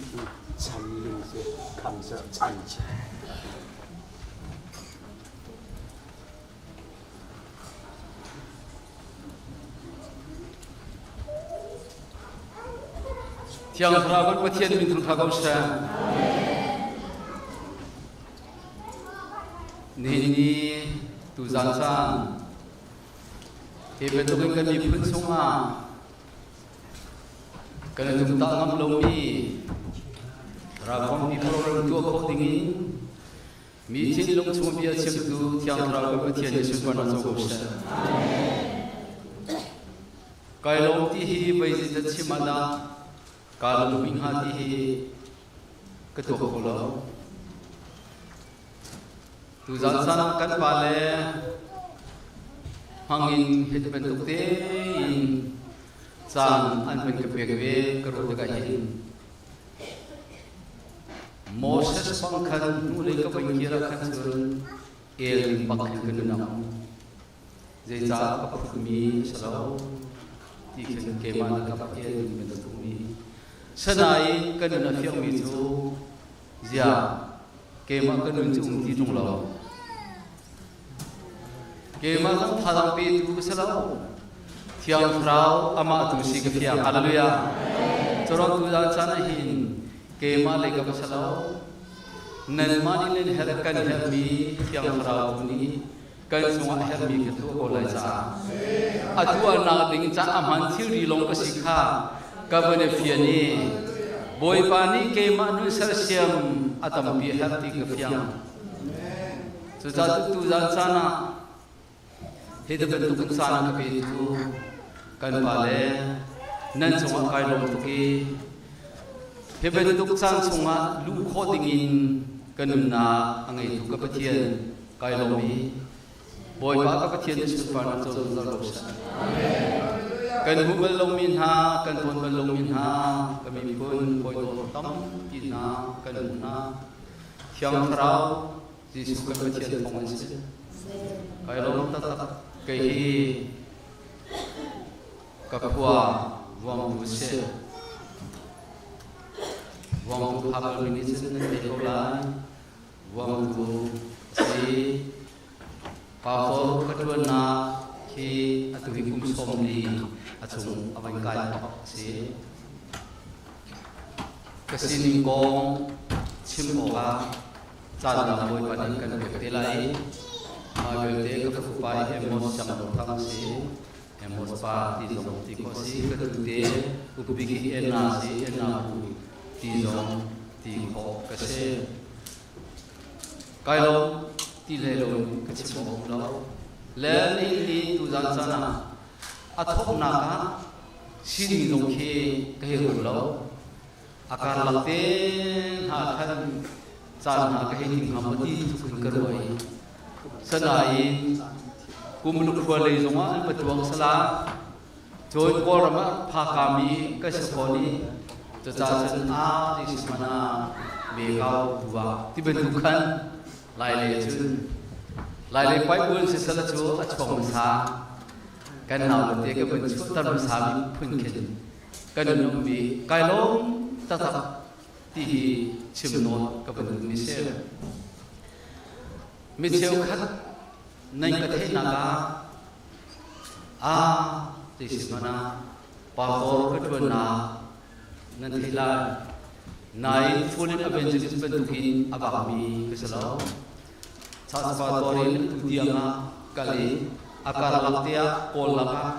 体成名是抗着残疾。 Thiang Thlarau kan Pathian min thangṭha ko seh. Nihin ni tuzan caan hi bantukin kan miphun chungah kan i tumtah ngam lomi ralkong program tuah khawh dingin Mi thinlung chung bia chimtu Thiang Thlarau kan Pathian nih sunparnak co ko seh. Kai lawm ti hi vei zeidat chim ah dah kaa lung hnga ti hi ka tuak kho lo. Tuzan caan ah kan pale hmangin hit bantuk tein caan an van ka pek ve ka ruah tikah hin Moses bang khan hnulei ka voi kir ah khan cun el ding bak khin ka nun a um. Zeicah ka phutmi a si lo ti khin keimah le ka el ding bantuk mi. Sanain ka nun a fiangmi cu ziah keimah ka nun cu um ti ṭung lo. Keimah zong thazaang petu ka si lo. Thiang Thlarau amah tu si ka fiang. Hallelujah. Corong tu zan caan ah hin keimah lei ka va si lo. Nanmah nih nan herh kan herhmi Thiang Thlarau tu nih kan cungah herhmi ka tuah ko lai caah a tuahnak ding caah a hman thilri lawng ka si kha ka van i fian i Bawipa nih keimah nun sersiam a tampi a herh ti ka fiang. Cucaah tuzan caan ah hi bantuk in caan ka petu kan pale nan cungah kai lawm tuk i hi bantuk caan chungah luh khawh dingin ka nunnak a ngeitu ka Pathian kai lawm i Bawipa ka Pathian nih sunparnak co zungzal ko seh. Kan hmuh bal lomi hna, kan tawn bal lomi hna, ka miphun hawi tampi hna kan hmuh hna. Thiang Thlarau Jesuh kan Pathian thawng an si. Kai lawm taktak. Kei hi ka khua Vuangtu si. Vuangtu phak mi nih cun nan thei ko lai. Vuangtu si. Pastor ka ṭuannak khi atu hi kum 40 a chung a van kai bak si. Ka sining kong chim awkah caan dang Bawipa nih kan pek te lai i mah vialte ka fapa hi Amos siangpahrang si Amos pa ti zong ti khawh si ka tute upik hi Enna si Enna pu ti zong ti khawh ka si kai lo ti hlei lo ka chim awk lo le ni hi tuzan caan ah a thawknak ah sining zong khi ka hei rum lo A karlak te hna khan caan hna ka hei ning hnga maw ti tluk in ka ruah i sanain kum lukhrua lei zongah an patuang sala cun Kawlram ah phakami ka si fawn i cucaah cun a zeisihmanh ah me kau buah ti bantuk khan lai lei cun lai lei pai buin sisala cu a chuak hmasa kan nau te ka vun chuahter hmasa mi phun khin kan ummi kai lawm taktak ti hi chim nawn ka van duhmi si. Mi cheukhat nan ka theihnak ah a ti si hmanh ah pastor ka ṭuannak nan theih lai. Nain full in evangelist bantukin a bakmi ka si lo. Church pastor in tu tiang ah kal i a karlak te ah kawl lakah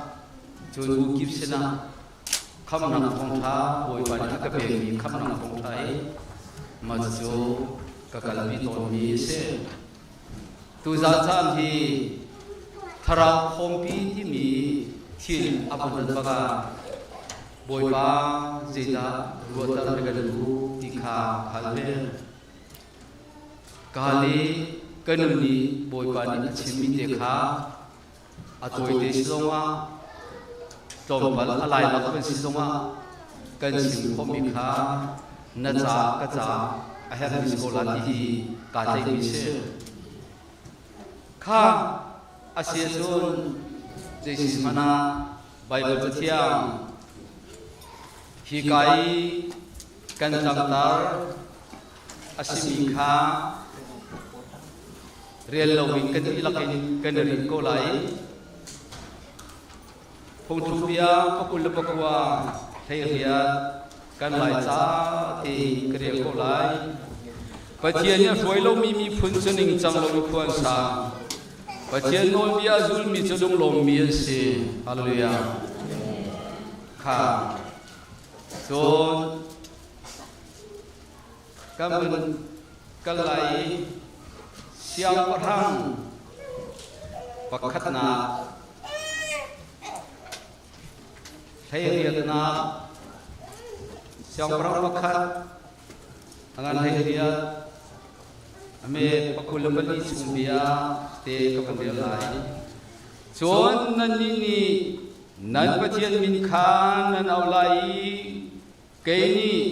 Cun bu kip sinah khamhnak thawngṭha Bawipa nih a ka pekmi khamhnak thawngṭha i mah cu ka kalpi tawnmi a si. Tuzan caan hi thlarau khawmpi timi thil a vun rat bakah Bawipa zeidah ruahter na kan duh ti kha hal ve. Ka hal i ka nun nih Bawipa nih a chimmi te kha A tawite si zongah tlawmpal a lailak kan si zongah kan chim khawhmi kha na ca ka ca a herhmi si ko la ti hi kaa tlaihmi si. Kha a si ahcun zei si hmanh ah Baibal Cathiang hi ka i Kan tlangtar a simi kha rel loin kan dihlak in kan i rin ko lai. Phungthluk bia 29 18 kan lai ca tein ka rel ko lai. Pathian nih a hruai lomi miphun cu ningcang lo i khua an sa. Pathian nawlbia a zulmi cu lunglawmmi an si. Hallelujah. Kha cun kan vun kal lai i siangpahrang pakhatnak 18nak siangpahrang pakhat a ngan 18 ame 24 chung bia te ka van rel lai. Cun nannih nih nan Pathian min kha nan auh lai i kei nih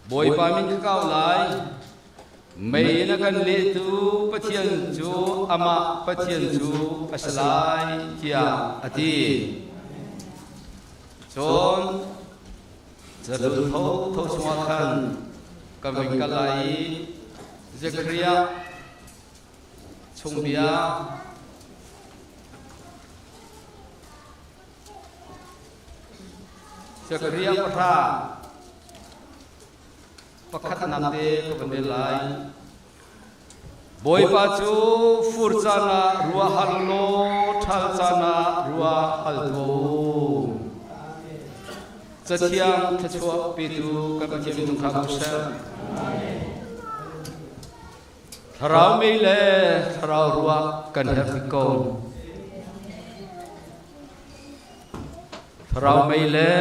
Bawipa min ka kau lai. Mei na kan lehtu Pathian cu amah Pathian cu a si lai tiah a ti. Cun cahlun tho chungah khan kan vun kal lai i Zekhariah chung bia Zekhariah pahra pakhatnak te ka van rel lai. Bawipa cu fur caan ah ruah hal law ṭhal caan ah ruah hal ko. Cathiang thluachuah petu kan Pathian minung kha ko seh. Thlarau mei le thlarau ruah kan herh bik ko. Thlarau mei le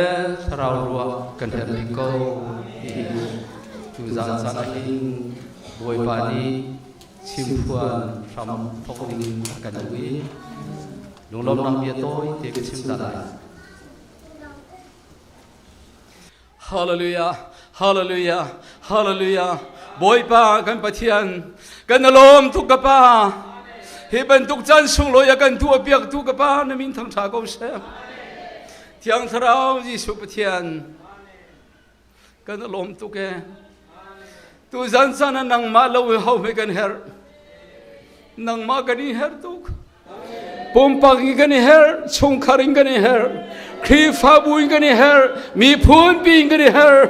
thlarau ruah kan herh bik ko. Tuzaan caan ah hin Bawipa nih chimphuan hram thawk ding a kan duh i lunglawmnak bia tawi te ka chim ta lai. Hallelujah, hallelujah, hallelujah. Bawipa kan Pathian, kan lawm tuk ka pa. Hi bantuk caan sunglawi a kan tuah piak tu ka pa na min thangtha ko seh. Thiang Thlarau Jesuh Pathian, kan lawm tuk e. Tu zan caan ah nangmah lo ho he kan herh. Nangmah kan i herh tuk. Pumpak in kan i herh, chungkhar in kan i herh, Khrihfabu in kan i herh, miphun pi in kan i herh.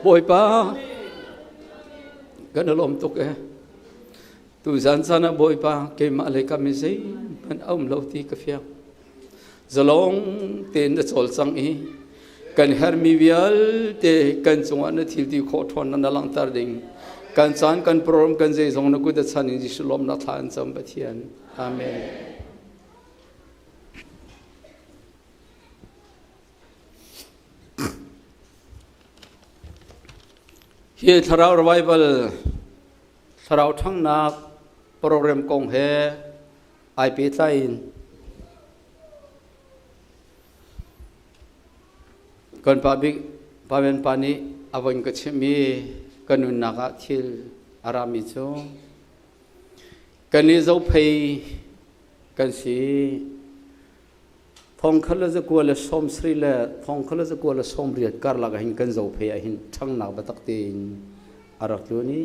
Bawipa, kan lawm tuk e. Tuzan caan ah Bawipa keimah lei kam i zeihmanh a um lo ti ka fiang. Zalong tein na cawlcang i kan hermi vialte kan cungah na thil ti khawh ṭhawn na langhter ding. Kan caan kan program kan zeizong na kut a chan in Jesuh lawmnak thla an cam Pathian. Amen. Hi thlarau revival Thlarau ṭhanghnak program kong he ai pehtlai in kan pa bik Pa Men pa nih a von ka chimh i ka nunnak ah thil a rami cu kan i zophei kan si. 1970 le 1998 karlak ah hin kan zophei ah hin ṭhangnak biatak tein a rak tlun i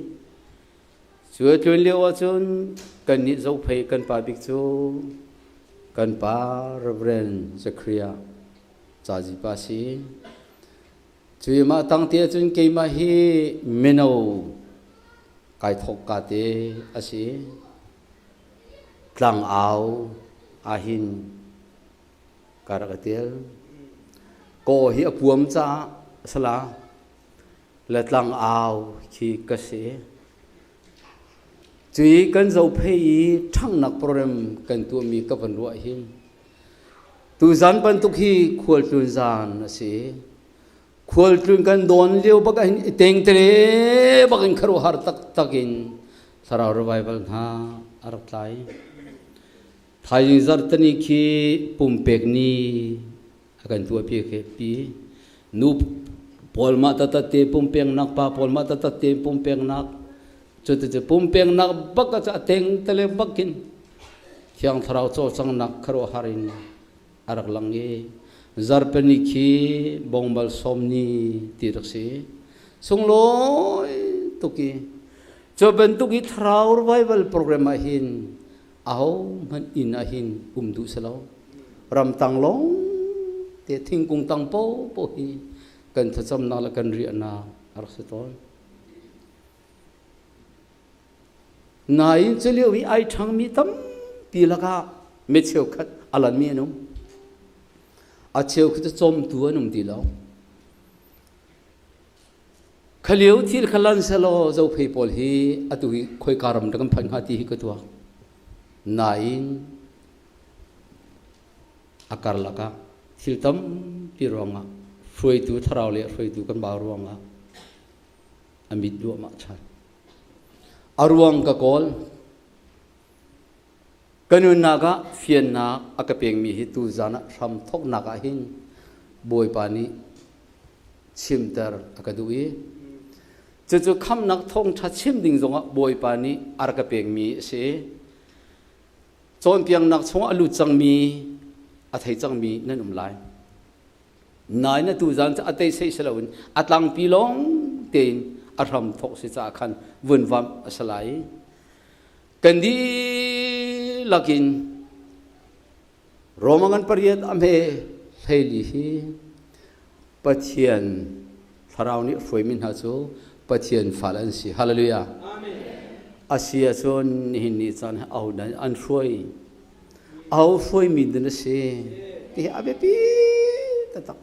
cu a tlun lio ahcun kannih zophei kan pa bik cu kan pa Reverend Zachariah Cazi pa si. Cu i mah tang te ahcun keimah hi mino kai thawk ka te a si. Tlangau ahhin ka rak i tel. Kaw hi a puam caah sala le tlangau khi ka si. Cui kan zophei i ṭhanghnak program kan tuahmi ka van ruah hin tuzan bantuk hi khualtlun zan a si. Khualtlun kan dawn lio bak ahhin i tengtere bak in khuaruahhar taktak in thlarau revival hna a rak tlai. Thaizing zarhteni khi pumpek ni a kan tuahpi pi. Nu Paul mah tatat te pumpengnak pa Paul mah tatat te pumpengnak cuti pumpengnak bak a a teng tele bakin Thiang Thlarau cawlcanghnak khuaruahhar in a rak lang i zarpeni khi bongmal sawm ni ti rak si sunglawi tuk i cu bantuk i thlarau revival program ah hin aho hmanh inn ah hin um duh si lo ramtang lawng te thingkung tang po po hi kan thlacamnak le kan riahnak a rak si tawn nain culio i ai ṭhangmi tampi lakah mi cheukhat a lanmi an um a cheukhat cu cawmtu an um ti lo Khalio thil kha lan selaw Zophei pawl hi atu hi khoika ram dah kan phanh hnga ti hi ka tuak. Nain a karlak ah thil tampi ruangah hruaitu thlarau le hruaitu kan bau ruangah a mit duahmah ṭhan. A ruang ka kawl. Ka nunnak ah fiannak a ka pekmi hi tuzan ah hram thawknak ah hin Bawipa nih chimter a ka duh i cucu khamhnak thawngṭha chim ding zongah Bawipa nih a rak ka pekmi a si. Cawnpiaknak chungah a lut cangmi a thei cangmi nan um lai. Nain atu zan cu a tei sei si loin a tlangpi lawng tein a hram thawk si caah khan vunvamh a si lai. Kan dihlak in Roma ngan pariat a hme hleili hi Pathian thlarau nih hruaimi hna cu Pathian fale an si. Hallelujah. Asi ahcun nihin ni caan hi aho dah an hruai? Aho hruaimi din a si? Ti hi a biapi taktak.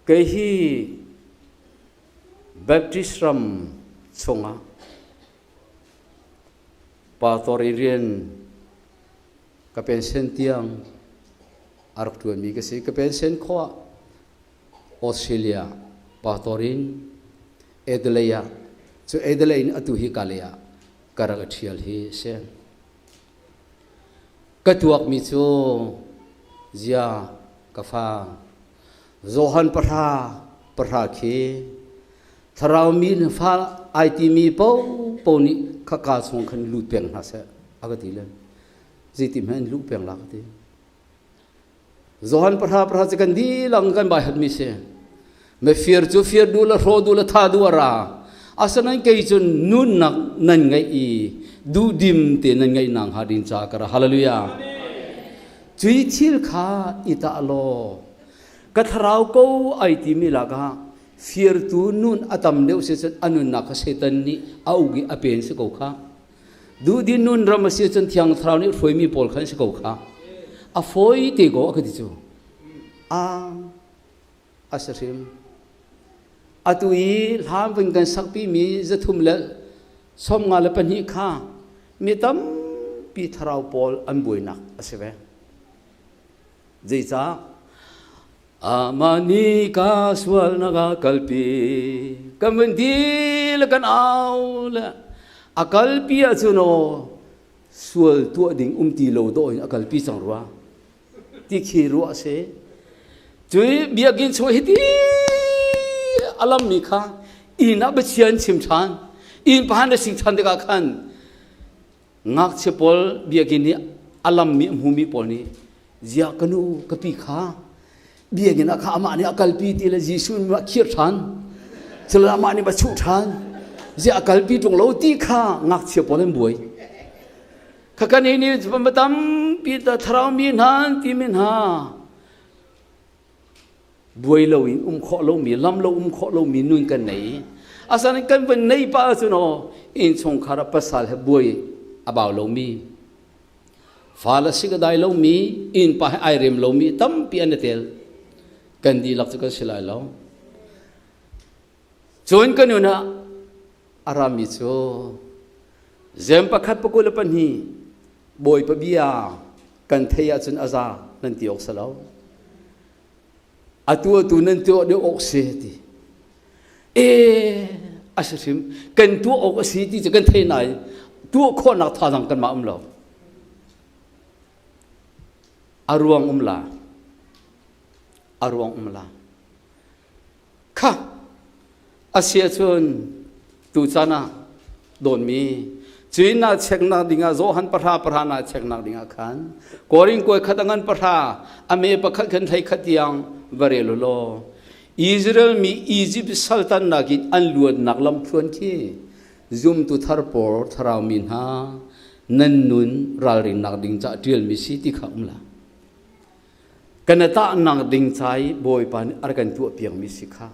Kei hi Baptist ram chungah pastor i rian ka pension tiang a rak ṭuanmi ka si. Ka pension khawh ah Australia pastor in Adelaide ah cu Adelaide in atu hi ka lei ah ka rak i ṭhial hi a si. Ka tuakmi cu zia ka fa Johan pahra pahra khi thlarau mi fa ai timi paohpaoh nih khaka chung khan lut peng hna seh a ka ti le zeiti hmanh in luh peng la ka ti. Johan pahra pahra cu kan dilang kan bai hatmi si. Mifir cu fir duh le hrawh duh le tha duh a ra. Asinain kei cu nunnak nan ngeih i duhdim te nan ngeih nak hnga ding caah ka ra. Hallelujah. Cui thil kha i tah law ka thlarau ko ai timi lakah firtu nun a tam deuh si cun a nunnak kha Satan nih a uk i a pen si ko kha. Duhdin nun ram a si cun Thiang Thlarau nih hruaimi pawl kha an si ko kha. A fawi te ko a ka ti cu. A a si hrim. Atu i hlan vun kan sakpimi zathum le 52 kha mi tampi thlarau pawl an buainak a si ve. Zeicah? Amah nih ka sualnak a kalpi kan vun ti le kan au le a kalpi ahcun aw sual tuah ding um ti lo dawh in a kalpi cang rua ti khi ruah a si. Cui biakinn chung hiti a lammi kha inn ah biachia an chim ṭhan. Inn pahan na sing ṭhan tikah khan ngakchia pawl biakinn i a lammi a hmumi pawl nih ziah ka nu ka pi kha biakinn ah kha amah nih a kalpi ti le Jesuh nih a khir ṭhan cule amah nih va chuh ṭhan ziah a kalpi ṭung lo ti kha ngakchia pawl an buai kha kan hi nih tampi thlarau mi hna timi hna buai lo in um khawh lomi lam lo um khawh lomi nun kan nei asan kan van nei pa ahcun aw innchungkhar ah pasal he buai a bau lomi fale si ka dai lomi innpa he ai rem lomi tampi an i tel kan dihlak cu kan si lai lo cun ka nun ah a rami cu zem pakhat pakul le pahnih Bawipa bia kan thei ahcun a za nan ti awk si lo. Atu atu nan tuah deuh awk si ti. E a si hrim kan tuah awk a si ti cu kan thei nain tuah khawhnak thazaang kanmah um lo. A ruang um la. A ruang um la. Kha a si ahcun tuchan ah dawnmi cui na cheknak dingah Johan pahra pahra na cheknak dingah khan Korin kuai khat a ngan pahra a me pakhat khan hlei khat tiang va rel u law Israel mi Egypt saltannak in an luatnak lamthluan khi zumtu thar pawl thlarau mi hna nan nun ralrinnak ding ca ṭialmi si ti kha um la. Kan i tahnak ding ca i Bawipa nih a rak kan tuahpiakmi si kha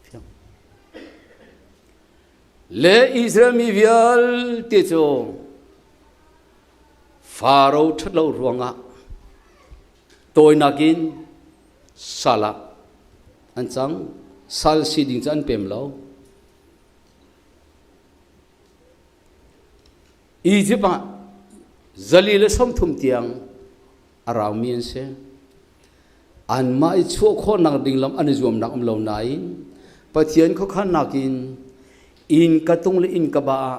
fiang. Le Israel mi vialte cu Faro ṭhatlo ruangah tawinak in sal ah an cang. Sal si ding cu an pem lo. Egypt ah 130 tiang a raumi an si. Anmah i chuah khawhnak ding lam an i zuamnak um lo nain Pathian khuakhannak in inn ka tung le inn ka ba ah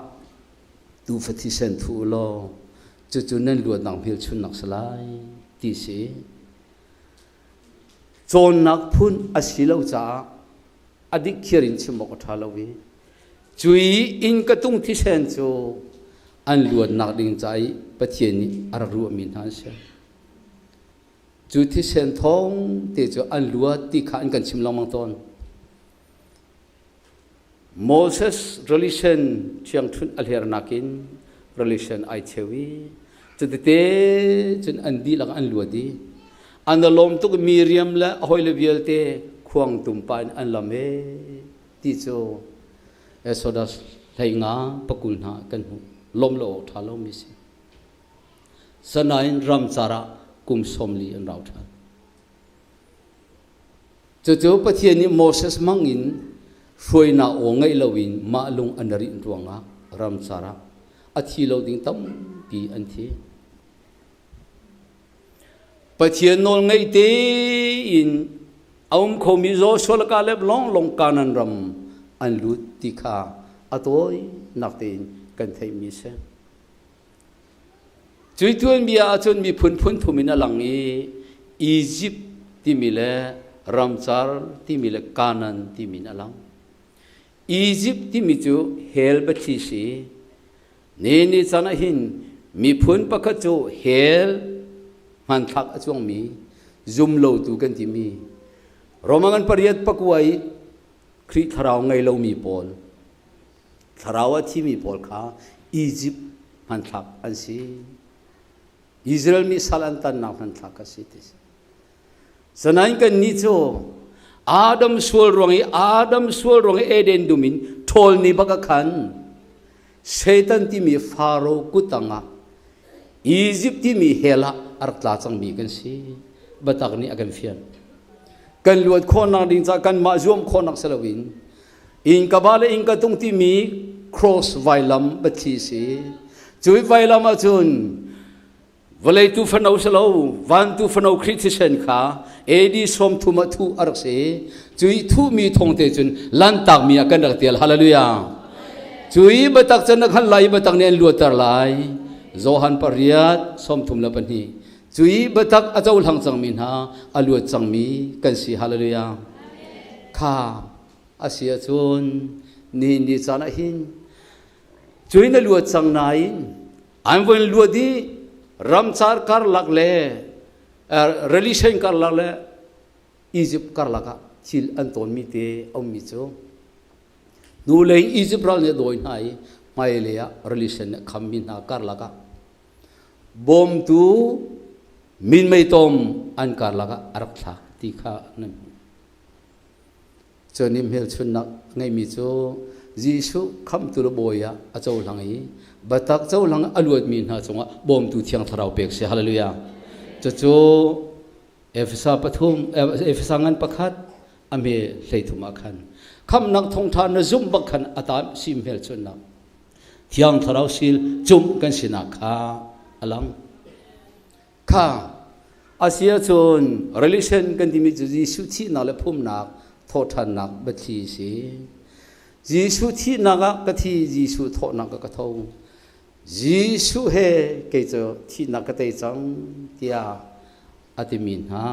tuufa thisen thu u law cucu nan luatnak hmelchunnak si lai ti si. Cawnnak phun a si lo caah a dik khiar in chim awk a ṭha lo i cui inn ka tung thisen cu an luatnak ding ca i Pathian nih a rak ruahmi hna an si. Cu thisen thawng te cu an luat ti kha an kan chim lengmang tawn. Moses relation thiangṭhunh a hlernak in relation ai cheu i cutete cun an dihlak an luat i an lawm tuk Miriam le a hawile vialte khuang tumpa in an lam e ti cu Exodus 15 pakul hna kan hmuh lawm lo awk ṭha lomi si. Sanain ramcar ah kum 40 an rau ṭhan. Cucu Pathian nih Moses hmang in hruainak aw ngeih loin mah lung an rih ruangah ramcar ah a thi lo ding tampi an thi. Pathian nawl ngeih tein a um khomi Joshua le Caleb lawnglawng Kanaan ram an lut ti kha a tawinak tein kan theihmi a si. Cui tuanbia ahcun miphun phun thum in a lang i Egypt timi le ramcar timi le Kanaan timi in a lang. Egypt timi cu hell biathli si. Ni ni caan ah hin miphun pakhat cu hell hmanthlak a cuangmi zumlotu kan timi Roman an pariat pakua i Khrih thlarau ngei lomi pawl thlarau a thimi pawl kha Egypt hmanthlak an si. Israel mi sal an tannak hmanthlak a si ti si. Sanain kan nih cu Adam sual ruang i Adam sual ruang i Eden dum in ṭhawl ni bak a khan Satan timi Faro kutang ah Egypt timi hell ah a rak tla cangmi kan si. Batak nih a kan fian. Kan luat khawhnak ding caah kanmah zuam khawhnak si loin innka ba le innka tung timi cross vailam biathli si. Cui vailam ahcun vawlei tu fano si lo van tu fano Khrih thisen kha AD 30 ah thuh a rak si. Cui thuhmi thawng te cun lantak mi ah kan rak tial. Hallelujah. Cui biatak cun na khan lai biatak nih an luatter lai. Johan 8:32. Cui biatak a cohlang cangmi hna a luat cangmi kan si. Hallelujah. Kha a si ahcun ni ni caan ah hin cui na luat cang nain an von luat i ramcar karlak le relation karlak le Egypt karlak ah thil an tawnmi te a ummi cu hnulei Egypt ral nih a dawi hna i hmailei ah relation nih a khammi hna karlak ah bawmtu minmei tom an karlak ah a rak thlak ti kha nan hmuh. Cun hmelchunhnak ngeihmi cu Jesuh khamhtu le bawi ah a cohlang i biatak cohlang a luatmi hna cungah bawmtu Thiang Thlarau pek si. Hallelujah. Cucu Efesa pathum Efesa ngan pakhat a hme hleithum ah khan khamhnak thawngṭha na zumh bak khan a tam sim hmelchunhnak Thiang Thlarau sil cumh kan sinak kha a lang. Kha a si ahcun relation kan timi cu Jesuh thihnak le phumnak thawhṭhannak biathli a si. Jesuh thihnak ah ka thi, Jesuh thawhnak ah ka tho. Jesuh he kei cu thihnak ka tei cang tiah a timi hna.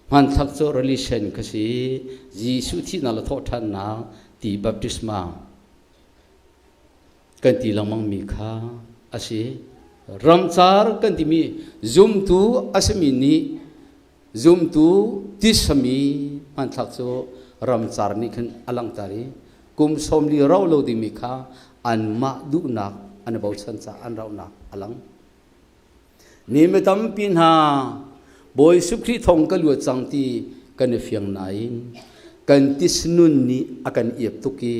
Hmanthlak cu relation kha si. Jesuh thihnak le thawhṭhannak ti baptisma kan ti lengmang mi kha a si. Ramcar kan timi zumtu a simi nih zumtu tisami hmanthlak cu ramcar nih khin a langhter i kum 40 rauh lo dingmi kha anmah duhnak an i bochan caah an rauhnak a lang. Mi mi tampi hna Bawi Jesuh Khrih thawng ka luat cang ti kan i fiang nain kan tisnun nih a kan iap tuk i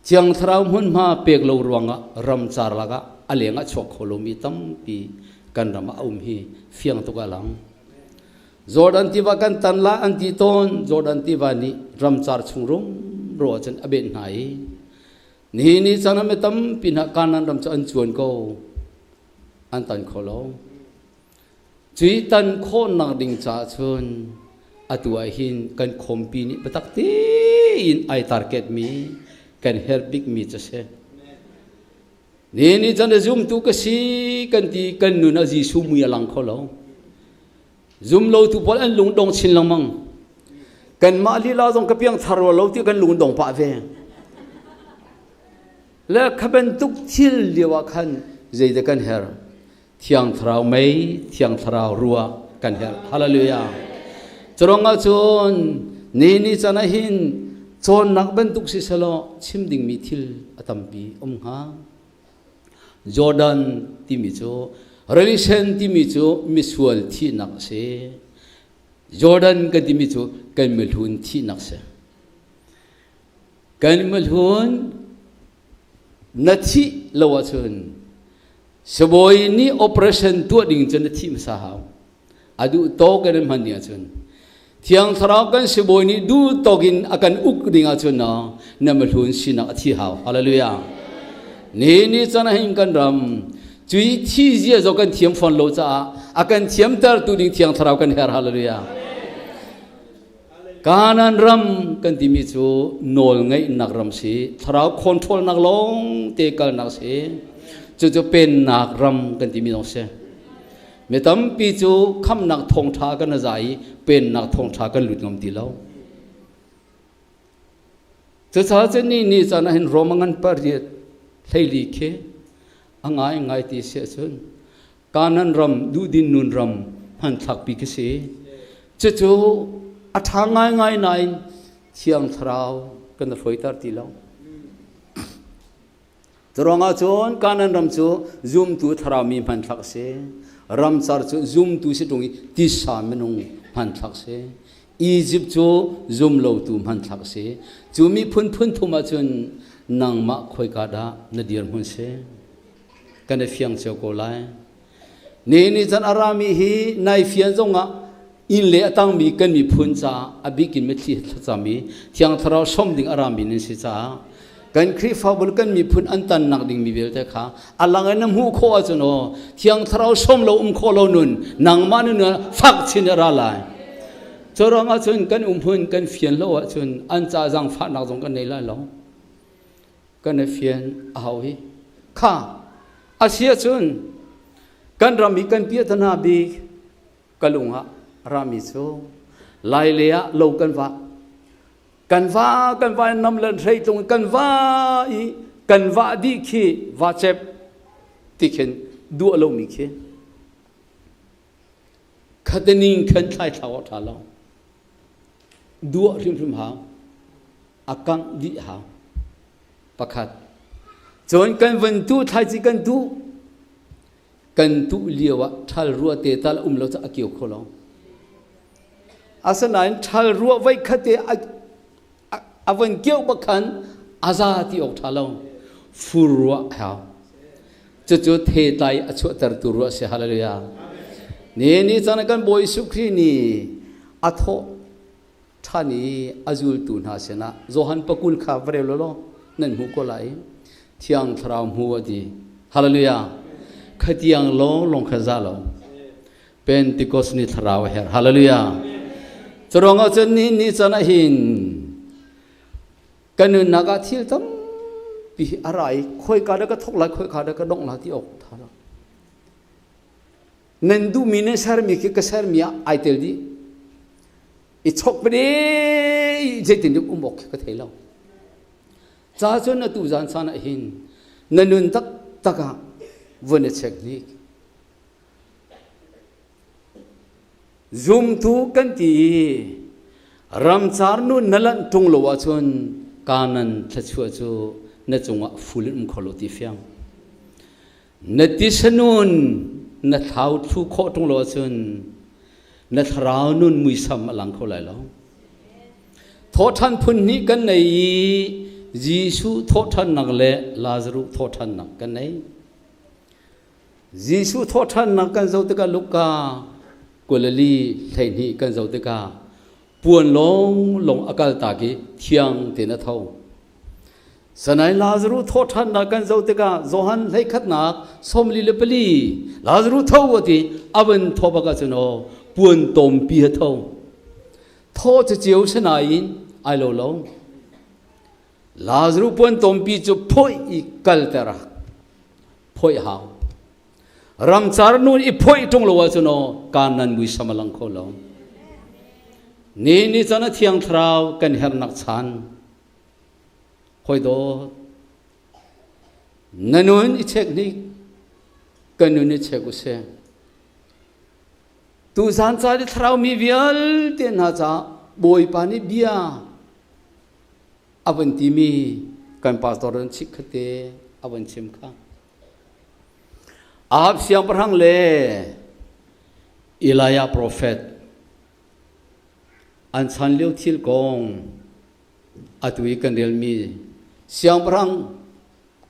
Thiang Thlarau hmunhma pek lo ruangah ramcar lakah a leng ah chuak kho lomi tampi kan ram ah a um hi fiang tuk a lang. Jordan tiva kan tan la an ti tawn. Jordan tiva nih ramcar chung rumro ahcun a benh hna i nihin ni caan ah mi tampi hna Kanaan ram cu an cuan ko. An tan kho lo. Cui tan khawhnak ding caah cun atu ah hin kan khawmpi nih biatak tein ai target mi kan herh bikmi cu si. Ni ni chan zumtu ka si kan ti kan nun ah Jesuh mui a lang kho lo. Zum lo tu pawl an lung dong chin lengmang. Kanmah lila zong ka piang thar lo ti kan lung dong pah ve. Le kha bantuk thil lio ah khan zeidah kan herh? Thiang Thlarau mei, Thiang Thlarau ruah kan herh. Hallelujah. Curuangah cun ni ni can ah hin cawnnak bantuk si selaw chim dingmi thil a tampi um hnga. Jordan timi cu relation timi cu misual thihnak a si. Jordan kan timi cu kan mihlun thihnak si. Kan mihlun na thih lo ahcun Sibawi nih operation tuah ding cun na thih hmasa hau. A duh tawk in an hman ding ahcun. Thiang Thlarau kan sibawi nih duh tawk in a kan uk ding ahcun no, na mihlun sinak a thi hau. Hallelujah. Ni ni chan hin kan ram cui thi zia zo kan thiam fawn lo caah a kan thiamter tu ding Thiang Thlarau kan her. Hallelujah. Kanaan ram kan timi cu nawl ngeihnak ram si, thlarau controlnak lawng te kalnak si. Cucu pennak ram kan timi zong si. Mi tampi cu khamnak thawngṭha kan za i pennak thawngṭha kan lut ngam ti lo. Cucaah cun ni ni caan ah hin Roma ngan pariat hleili khi a ngai ngai ti si ahcun Kanan ram duhdin nun ram hmanthlakpi khi si. Cucu a ṭha ngaingai nain Thiang Thlarau kan hruaiter ti lo. Curuangah cun Kanan ram cu zumtu thlarau mi hmanthlak a si. Ramcar cu zumtu si ṭung i tisa minung hmanthlak si. Egypt cu zumlotu hmanthlak a si. Cu miphun phun thum ahcun nangmah khoika dah na dirhmun si? Kan i fiang cio ko lai. Ni ni chan a rami hi nai fian zongah inn le a tangmi kan miphun caah a bikin mitthli thlacam i Thiang Thlarau som ding a rami nan si caah kan Khrihfabu kan miphun an tannak dingmi vialte kha a lang in na hmuh khawh ahcun aw Thiang Thlarau som lo um khawh lo nun nangmah nun fak chin a ra lai. Cu ruangah cun kan umhmun kan fian lo ahcun an ca zaangfahnak zong kan nei lai lo. Kan i fian a hau hi. Kha a si ahcun kan ram i kan piahtana bik ka lung ah rami cu lai le ah lo kan va kan va kan va nam len hrei tlung kan va i kan va dih khi va cep ti khin duah lomi khi khatening khan thlai thlau tha lo duah hrimhrim hau a kangh dih hau pakhat cun kan vun tu thlaici kan tu kan tuh lio ah ṭhal rua te tal um lo cu a kio kho lo asinain ṭhal rua voi khat te a von kio bak khan a za ti awk ṭha lo fur rua hau cucu thetlai a chuahtertu rua si hallelujah ni ni caan kan Bawi Jesuh Khrih nih a thawh ṭhan i a zultu hna sinah Johan pakul kha va rel law nan hmuh ko lai Thiang Thlarau hmu a ti hallelujah khatiang lawng lawng kha za lo Pentecost ni thlarau a herh hallelujah curuangah cun ni ni chan ah hin kan nunnak ah thil tampi a ra i khoika dah ka thok lai khoika dah ka dongh lai ti awk tha lo nan duhmi nan sermi khi ka sermi ah ai tel dih. I chok pede zeitin dik um awk khi ka thei lo. Ca cun atu zan san ah hin na nun taktak ah vun i check hnik. Zumtu kan ti i ramcar nun na lanh ṭung lo ahcun kanan thluachuah cu na cungah ful in um kho lo ti fiang. Na tisa nun na thlau thlu khawh ṭung lo ahcun na thlarau nun muisam a lang kho lai lo. Thawhṭhan phun hnih kan nei i Jesuh thawhṭhannak le Lazaruh thawhṭhannak kan nei. Jesuh thawhṭhannak kan zoh tikah Luka 24 12 kan zoh tikah puan lawnglawng a kaltak i thiang tein a tho. Sanain Lazaruh thawhṭhannak kan zoh tikah Johan hleikhatnak 44 Lazaruh tho a ti a van thawh bak ahcun aw puan tawmpi a tho. Thaw cu cio sinain ai lo lo. Lazaruh puan tawmpi cu phoih i kalter a phoih hau. Ramcar nun i phoih ṭung lo ahcun aw kanan muisam a lang kho lo. Ni ni chan a thiang thlarau kan hernak chan hoi dawt na nun i check hnik kan nun i check usih. Tuzan ca i thlarau mi vialte hna ca Bawipa nih bia a van timi kan pastor an chik khate a van chim kha. Ahab siangpahrang le Elijah prophet an chan lio thil kong atu i kan relmi siangpahrang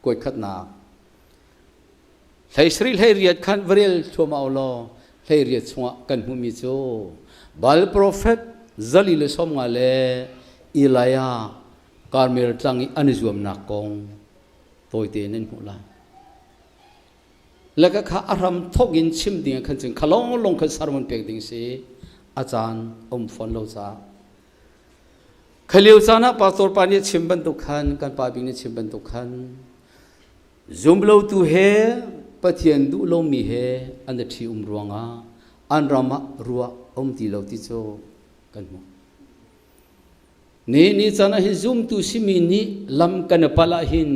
kuaikhatnak 17 18 khan va rel thluahmah u law 18 chungah kan hmuhmi cu Baal profet 150 le Elijah Karmel tlang i an i zuamnak kong tawite in an hmuh lai. Le ka kha a hram thok in chim ding ah khan cun kha lawnglawng khan sermon pek ding si a caan um fawn lo caah. Kha lio caan ah pastor pa nih chim bantuk khan kan pa bik nih chim bantuk khan Zumlotu he Pathian duh lomi he an i ṭhi um ruangah an ram ah ruah a um ti lo ti cu kan hmuh. Ni ni caan ah hin zumtu simi nih lam kan i palh ahhin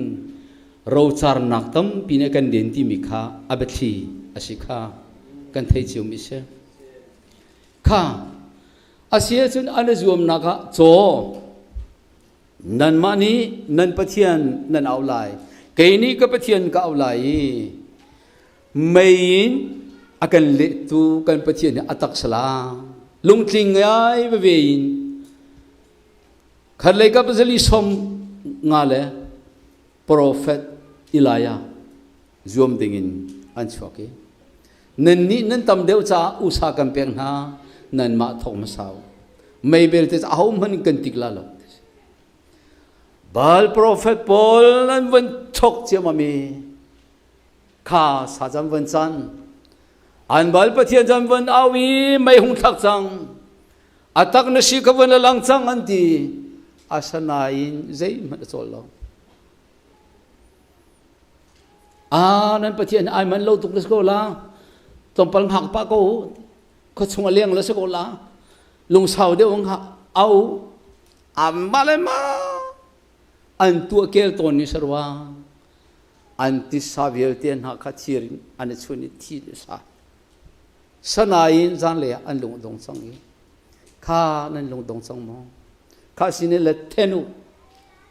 rocarnak tampi nih kan den timi kha a biathli a si kha kan thei ciomi si. Kha a si ahcun an i zuamnak ah caw Nanmah nih nan Pathian nan auh lai, kei nih ka Pathian ka auh lai i mei in a kan lehtu kan Pathian hi a tak sala lungtling ngai veve in khatlei kap 45 le profet Elijah zuam dingin an chuak i nannih nan tam deuh caah usa kan pek hna nanmah thawk hmasa u mei belte ahohmanh kan tik la lo. Baal profet pawl an van chok ciamami kha sa cam van can an Baal pathian cam van au i mei hung thlak cang atak na si ka van lang cang an ti. Asanain zeihmanh a cawl lo. A nan pathian ai man lo tuk na si ko la, tlawmpal hngak pah ko, khuachung a leng la si ko la, lungsau deuh hngak au amma le ma an tuah kel tawn ni sarwa an tisa vialte hna kha thir in an i chun i thi sa sanain zan le an lung dong cang i kha nan lung dong cang maw kha sine le thenu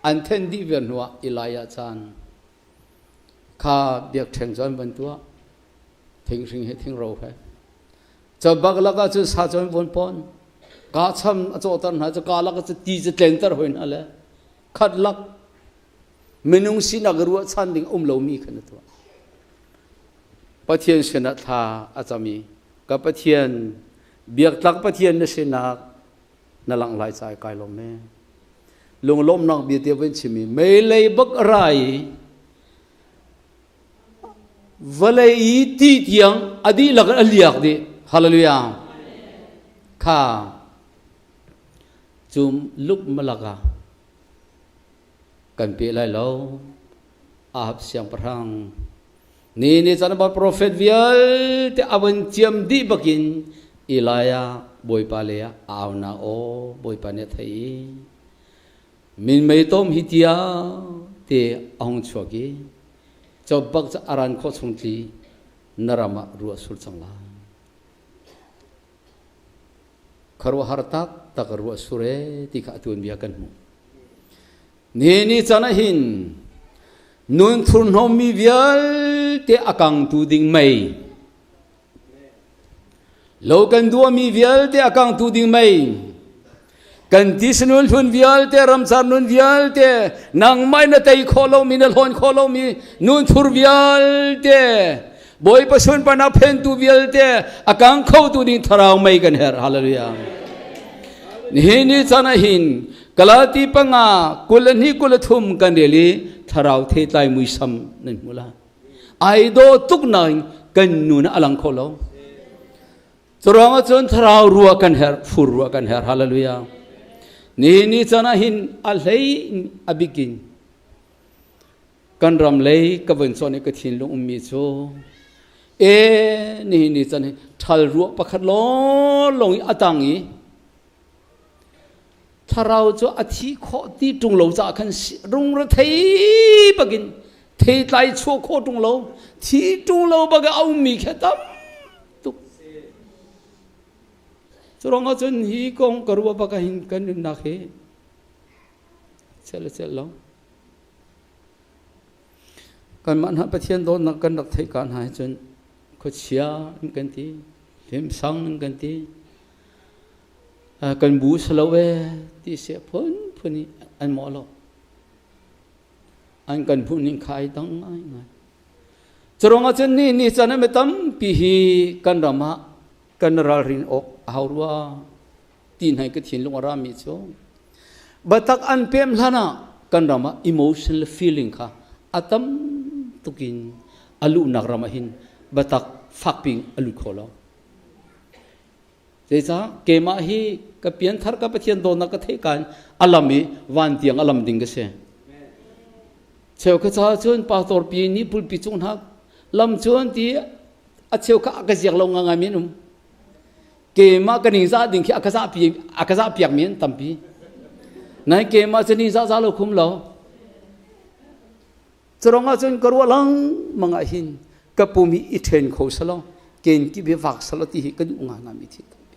an then dih viar hnuah Elijah chan kha biakṭheng cu an van tuah, thing hring he thing ro he. Cu bak lakah cun sa cu an vun pawn, ka cham a cawhter hna cu ka lak cu ti cu tlenter hoi hna le khat lak minung sinak ruahchan ding um lomi khan a tuah. Pathian sinah thla a cam i ka Pathian, biaktlak Pathian na sinak na langh lai ca kai lawm e. Lunglawmhnak bia te van chim i meilei bak a ra i vawlei i ti tiang a dihlak in a liak dih. Hallelujah. Kha cum luk malak ah kan pe lai lo. Ahab siangpahrang ni ni chan ba profet vialte avan ciam dih bakin Elijah Bawipa lei ah a aunak aw Bawipa nih a theih i minmei tom hi tia te a hung chuak i cawbak cu a ran khawh chung tli na ram ah ruah sur cang lai. Khuaruahhar taktak ruah sur ee ti kha a tuanbia kan hmuh. Ni ni can ah hin nun thurhnawmmi vialte a kangtu ding mei lo kan duahmi vialte a kangtu ding mei kan tisanun hlun vialte ramcar nun vialte nangmah na tei khawh lomi na hlawn khawh lomi nun thur vialte Bawipa sunparnak phentu vialte a kang khotu ding thlarau mei kan herh. Hallelujah. Nihin ni caan ah hin Galati 5 22 23 kan rel i thlarau theitlai muisam nan hmu la. Ai do tuk nain kan nu na alang kho lo. Curuang ah cun thlarau rua kan herh, fur rua kan herh. Hallelujah. Nihin ni caan ah hin a hlei a bikin Kan ram lei ka vun cawn i ka thinlung ummi cu e nihin ni can hi ṭhal ruah pakhat lawnglawng i a tang i thlarau cu a thi khawh ti ṭung lo caah khan rungre thei bakin theitlai chuah khawh ṭung lo thi ṭung lo bak a ummi khi tam tuk. Cu ruangah cun hi kong ka ruah bak ahhin kan nunnak hi cel le cel lo. Kanmah hna Pathian dawtnak kan rak theih ka hna hi cun khuachia an kan ti, hlimsang an kan ti, kan bu si lo ee ti si phunphun i an mawh lo. An kan hmuh ning kha ai dang ngaingai. Curuangah cun ni ni caan ah mi tampi hi kan ram ah kan ralrin awk a hau rua ti hna ka thinlung a rami cu Biatak an pem hlan ah kan ram ah emotion le feeling kha a tam tukin a luhnak ram ah hin biatak fakpi a lut kho lo. Zeicah keimah hi ka pianthar ka Pathian dawtnak ka theih kan a lam i van tiang a lam ding ka si. Cheu ka ca cun pastor pi nih pulpi cung hna lam cun ti a cheu kha a ka ziak lo ngai men um. Keimah ka ningzah ding khi a ka zahpi a ka zahpiak mi an tampi. Nai keimah cu ningzah za lo khum lo. Curong ah cun ka ruah lang mang ah hin ka pum hi i ṭhen kho salo ken ki bi vak salo ti hi ka duh nga nga mi thil tampi.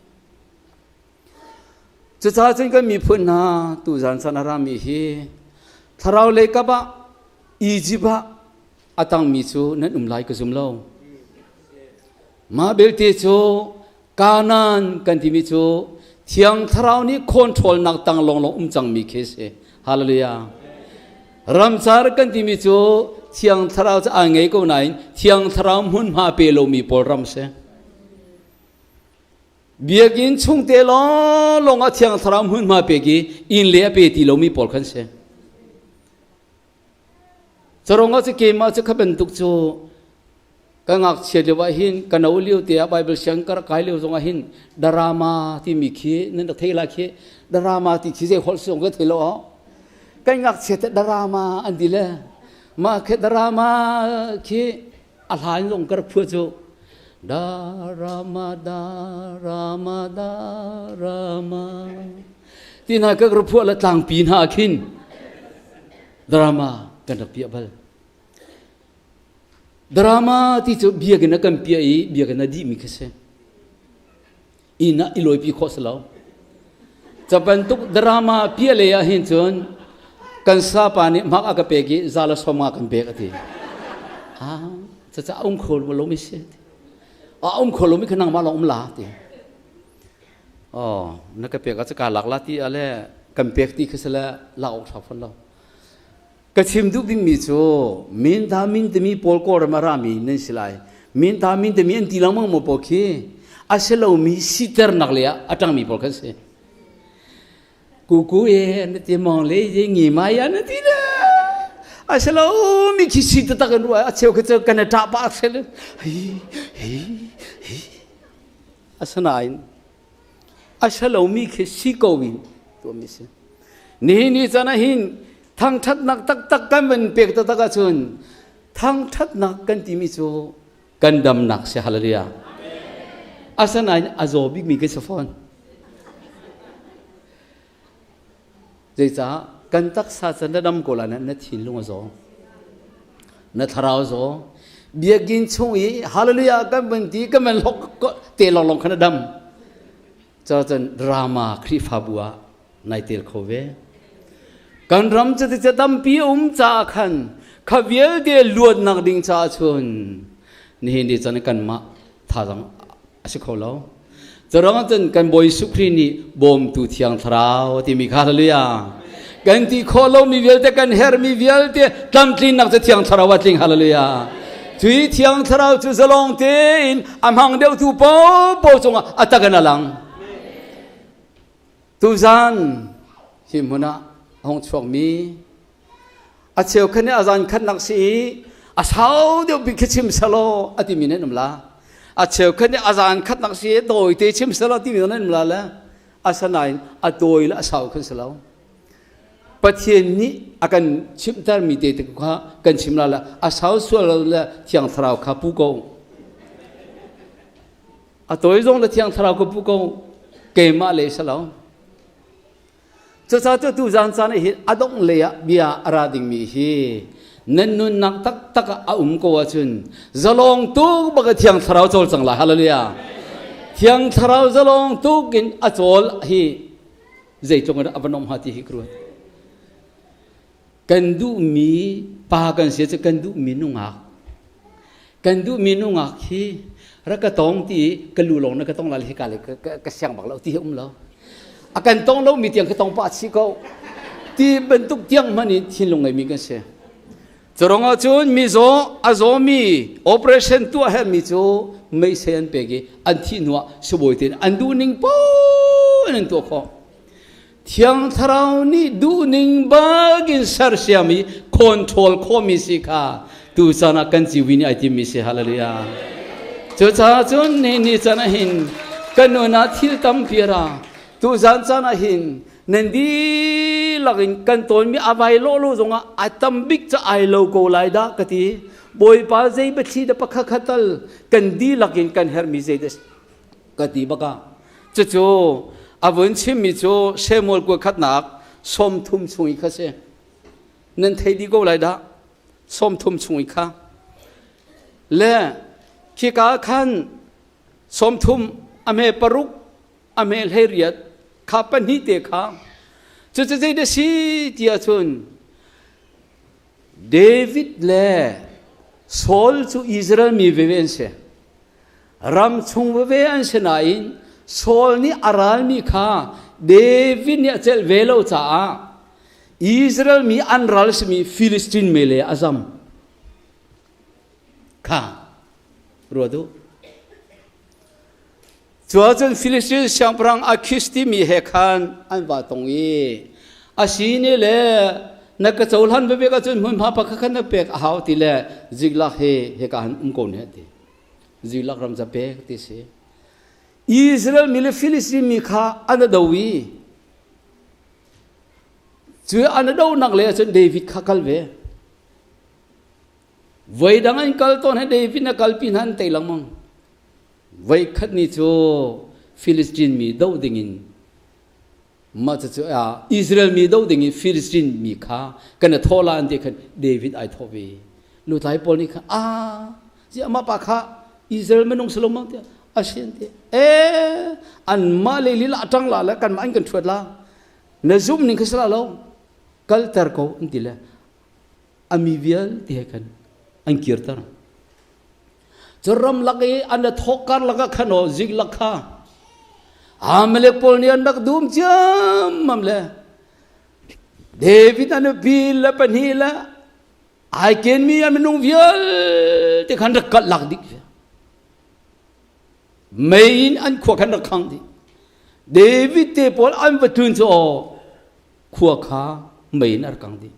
Cucaah cun kan miphun hna tuzan san a rami hi thlarau lei kap ah Egypt ah a tangmi cu nan um lai ka zum lo. Mah belte cu Kanaan kan timi cu Thiang Thlarau nih controlnak tang lawnglawng um cangmi khi si. Hallelujah. Ramcar kan timi cu Thiang Thlarau cu aa ngei ko nain Thiang Thlarau hmunhma pe lomi pawl ram si. Biakinn chungte lawnglawng ah Thiang Thlarau hmunhma pek i inn le a pe ti lomi pawl khan si. Carong ah cu keimah cu kha bantuk cu ka ngakchia lio ah hin ka no lio te ah Bible siang ka rak kai lio zong ah hin drama timi khi nan rak thei lai khi drama ti khi zei holh song ka thei lo kan ngakchia te drama an ti le mah khi drama khi a hlan zong ka rak phuah cu drama drama drama ti hna ka rak phuah le tlangpi hna khin drama kan rak piah bal drama ti cu biakinn a kan piah i biakinn a dihmi khi si inn ah i lawipi khawh si lo ca bantuk drama piah lei ah hin cun kan sapa nih hmak a ka pek i za le som nga kan pek a ti ah caca um kho lo mi si a um kho lo mi kha nangmah lawng um la ti Oh, na ka pek ah ka lak la ti ale kan pek ti khi sale lak awk tha fon lo. Ka chim duh bikmi cu min ta min timi pawl kawlram a rami nan si lai. Min ta min timi an ti lengmang maw pawl khi a si lomi siternak le ah a ṭangmi pawl khan si. Kuku e na ti mong le ye ngi mai ya na ti le. A si lo mi khi si taktak an ruah a cheu khi cu kan ṭah pah sel. Hi hi hi Asinain a si lomi khi si ko in tuahmi si. Nihin ni caan ah hin thangṭhatnak taktak kan van pek taktak ahcun thangṭhatnak kan timi cu kan damnak si. Hallelujah. Asinain a zaw bikmi kan si fawn. Zeicah kan taksa cu na dam ko lai na thinlung a zaw. Na thlarau zaw. Biakinn chung i hallelujah kan van ti kan van lok te lawnglawng khan a dam. Cun drama Khrihfabu ah nai tel kho ve. Kan ram cu ti tampi um caah khan kha vialte luatnak ding caah cun nihin ni cun kanmah thazang a si kho lo. Curuangah cun kan Bawi Jesuh Khrih nih bawmtu Thiang Thlarau timi kha hallelujah. Kan ti khawh lomi vialte kan herhmi vialte tlamtlinnak cu Thiang Thlarau a tling hallelujah. Cui Thiang Thlarau cu zalong tein a hmang deuhtu paohpaoh cungah a tak in a lang. Tuzan hi hmun ah a hung chuakmi a cheukhat nih a zan khatnak si i a sau deuh bik khi chim selaw a timi nan um la. A cheukhat nih a zan khatnak si i tawite chim selaw timi nan um la le asinain a tawi le a sau khan si lo. Pathian nih a kan chimhtermi te te kha kan chim la le a sau sual lo le Thiang Thlarau kha pu ko. A tawi zong le Thiang Thlarau ka pu ko. Keimah le si lo. Cucaah cu tu zan caan hi a dongh lei ah bia a ra dingmi hi nan nunnak taktak ah a um ko ahcun zalong tuk bak Thiang Thlarau cawlcang lai. Hallelujah. Thiang Thlarau zalong tuk in a cawl hi zeitluk in a va nom hnga ti hi ka ruat. Kan duhmi pa kan si cu kan duhmi nungak. Kan duhmi nungak hi rak ka tong ti ka lu lawng na ka tong lai hi ka le ka siang bak lo ti hi um lo. A kan tong lo mi tiang ka tong pah chih ko. Ti bantuk tiang hmanh in thinlung ngeimi kan si. Curang ahcun mizaw a zawmi operation tuah herhmi cu meisei an pek i an thih hnuah sibawi tein an duhning paoh in an tuah khawh. Thiang Thlarau nih duhning bakin sersiam i control khawhmi si kha tu caan ah kan ciwi nih ai timmi si. Hallelujah. Cucaah cun ni ni caan ah hin kan nun ah thil tampi ra. Tu zan caan ah hin nan dihlak in kan tawnmi a vai lawh lo zongah a tam bik ca ai lo ko lai dah ka ti. Bawipa zei biathli dah pakhat khat tal kan dihlak in kan herhmi zei dah ka ti bak ah cucu a vun chimmi cu Samuel kua khatnak 30 chung i kha si. Nan thei dih ko lai dah. 30 chung i kha le khika khan 30 a hme 6 a hme 18 kha pahnih te kha cucu zei dah si ti ahcun David le Saul cu Israel mi veve an si. Ram chung veve an si nain Saul nih a ralmi kha David nih a celh ve lo caah Israel mi an ral simi Filistin mele a zam. Kha ruat u. Cuahcun Filistin siangpahrang Akhish timi he khan an va tong i a si ne le na ka cohlan veve ahcun hmunhma pakhat khan na pek a hau ti le Ziklag he hika han um ko ne ti. Ziklag ram ca pek ti si. Israel mi le Filistin mi kha an do i cu an donak le ahcun David kha kal ve. Voi dang an kal tawn he David na kalpi hna an tei lengmang. Voi khat ni cu Filistin mi doh dingin mah cucu Israel mi doh dingin Filistin mi kha kan i thawh la an ti khan David ai thawh ve. Lutlai pawl nih khan a zi amah pa kha Israel minung si lo mang tiah a si an ti. E anmah le lila ṭang la le kanmah in kan ṭhuat la. Na zum ning kha si la lo. Kalter ko an ti le a mi vialte he khan an kirter. Cu ramlak i an i thawk karlak ah khan aw Ziklak kha Amalek pawl nih an rak dum ciammam le David a nupi le pahnih le ai kenmi a minung vialte khan rak kalh lak dih. Mei in an khua khan rak khang dih. David te pawl an va tlun cu aw khua kha mei in a rak kang dih.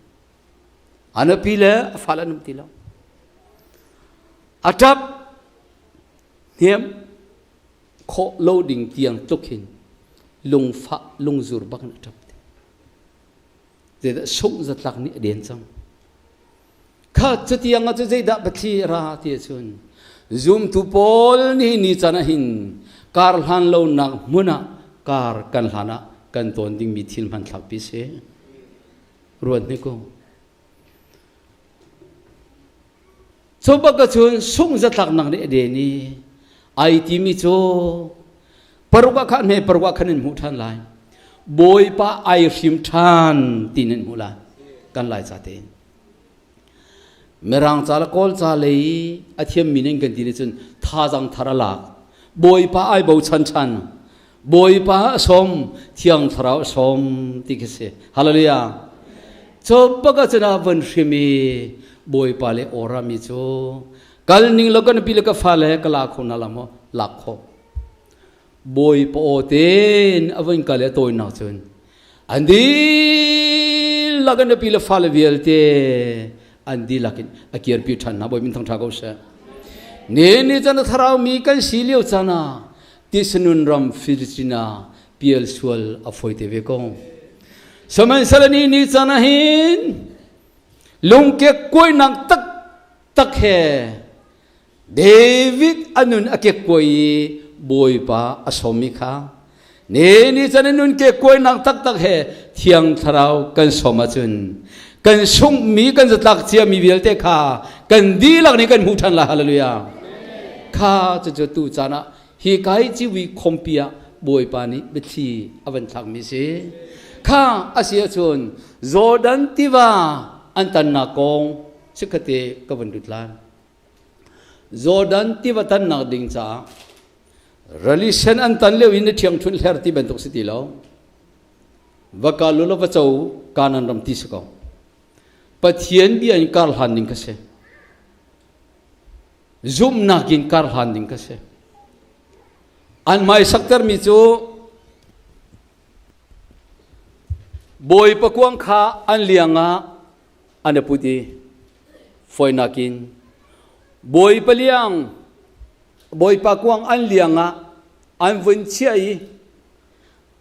A nupi le a fale an um ti lo. A ṭap hniam khawh lo ding tiang tluk hin lungfah lungzur bak in a ṭap. Zeidah sungh zatlak nih a den cang. Kha cutiang ah cu zeidah pathli ra ti ahcun zumtu pawl nih ni can ah hin kar hlan lonak hmun ah kar kan hlan ah kan tawn dingmi thil hmanthlak pi si. Ruat ni ko. Cu bak cun sung zatlaknak nih a den i ai timi cu paruk ah khan he paruk ah khan in hmuh ṭhan lai. Bawipa ai hrim ṭhan ti nan hmuh lai. Kan lai ca tein. Mirang ca le Kawl ca lei a thiammi nih kan ti nih cun thazaang thar a lak. Bawipa ai bochan ṭhan. Bawipa a sawm, Thiang Thlarau a sawm ti khi si. Hallelujah. Cu bak ah cun a von hrim i Bawipa le awra mi cu kal ning lo kan pi le ka fale ka la kho na la maw lak kho. Bawipa aw tein a von kal i a tawinak cun an dihlak in nupi le fale vialte an dihlak in a kirpi ṭhan hna. Bawi min thangṭha ko seh. Ni ni chan thlarau mi kan si lio caan ah tisanun ram Filistina pial sual a fawi te ve ko. Sihmanhsehlaw ni ni caan ah hin lungkek kuainak tak tak he David a nun a kekkuai i Bawipa a sawmmi kha ne ni can a nun kekkuainak taktak he Thiang Thlarau kan sawm ahcun kan sunghmi kan zatlak ciami vialte kha kan dihlak nih kan hmuh ṭhan lai. Hallelujah. Kha cucu tu caan ah hi kai ciwi khompi ah Bawipa nih biathli a van thlakmi si. Kha a si ahcun Jordan tiva an tannak kong chikkhatte ka van lut lai. Jordan tiva tannak ding caah rali sen an tan lio in na ṭhiangṭhunh hler ti bantuk si ti lo. Va kal u law va co Kanaan ram ti si ko. Pathian bia in kar hlan ding ka si. Zumhnak in kar hlan ding ka si. An hmai saktermi cu Bawipa kuang kha an liang ah an i put i fawinak in Bawipa liang Bawipa kuang an liang ah an vun chiah i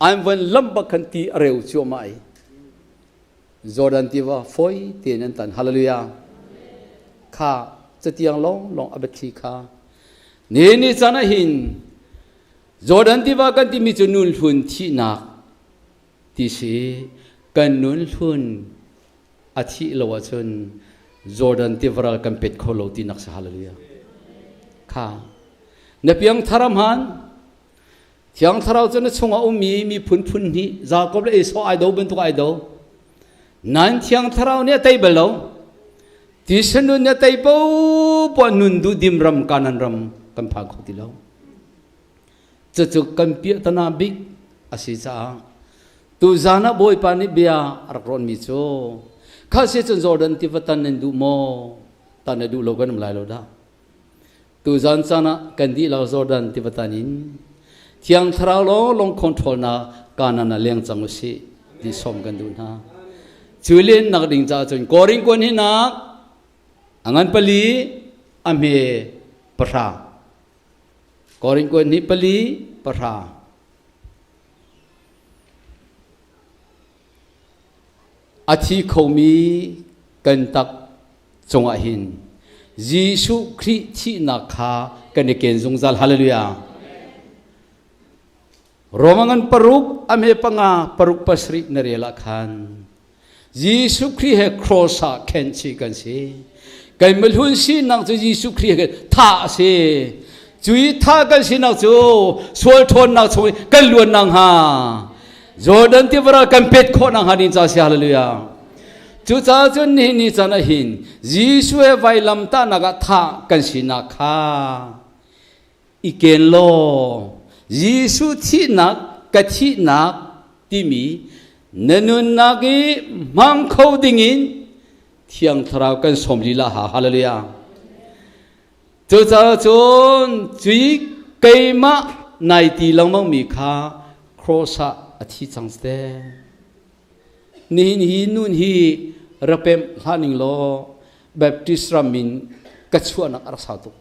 an vun lamh bak khan ti a reu cuahmah i Jordan tiva fawi tein an tan. Hallelujah. Kha catiang lawng lawng a biathli kha ni ni caan ah hin Jordan tiva kan timi cu nun hlun thihnak ti si. Kan nun hlun a thih lo ahcun Jordan tivaral kan pet kho lo tinak si. Hallelujah. Kha na piang tharam han Thiang Thlarau cu na chungah ummi miphun phun hnih Jakob le Esau ai do bantuk ai do. Nan Thiang Thlarau nih a tei bal lo. Tisa nun nih a tei popoah nun duh dim ram Kanan ram kan phan kho ti lo. Cucu kan piahtana bik a si caah tuzan ah Bawipa nih bia a rak rawnmi cu kha si cun Jordan tiva tan nan duh maw? Tan na duh lo kan um lai lo dah. Tuzan caan ah kan dihlak Jordan tiva tan in Thiang Thlarau lawnglawng control na Kanan ah leng cang usih ti sawm kan duh hna. Cu lennak ding caah cun Korin kuan hinak a ngan pali a hme pahra. Korin kuan hi pali pahra. A thi khomi kan tak cungah hin Jesuh Khrih thihnak kha kan i ken zungzal. Hallelujah. Roma ngan paruk a me panga paruk pasarih na rel ah khan Jesuh Khrih he cross ah khenchih kan si. Kan mihlun sinak cu Jesuh Khrih he thah a si. Cui thah kan sinak cu sual ṭhawnnak chung i kan luannak hnga Jordan tiva kan pet khawhnak hnga ding ca si. Hallelujah. Cucaah cun nihin ni caan ah hin Jesuh he vailam tahnak ah thah kan sinak kha i ken law Jesuh thihnak ka thihnak timi na nunnak i hmang kho dingin Thiang Thlarau kan sawm lila ha. Hallelujah. Cucaah cun cui keimah nai ti lengmang mi kha cross ah a thi cang te. Nihin hi nun hi rapem hlah ning law Baptist ram in ka chuahnak a rak sau tuk.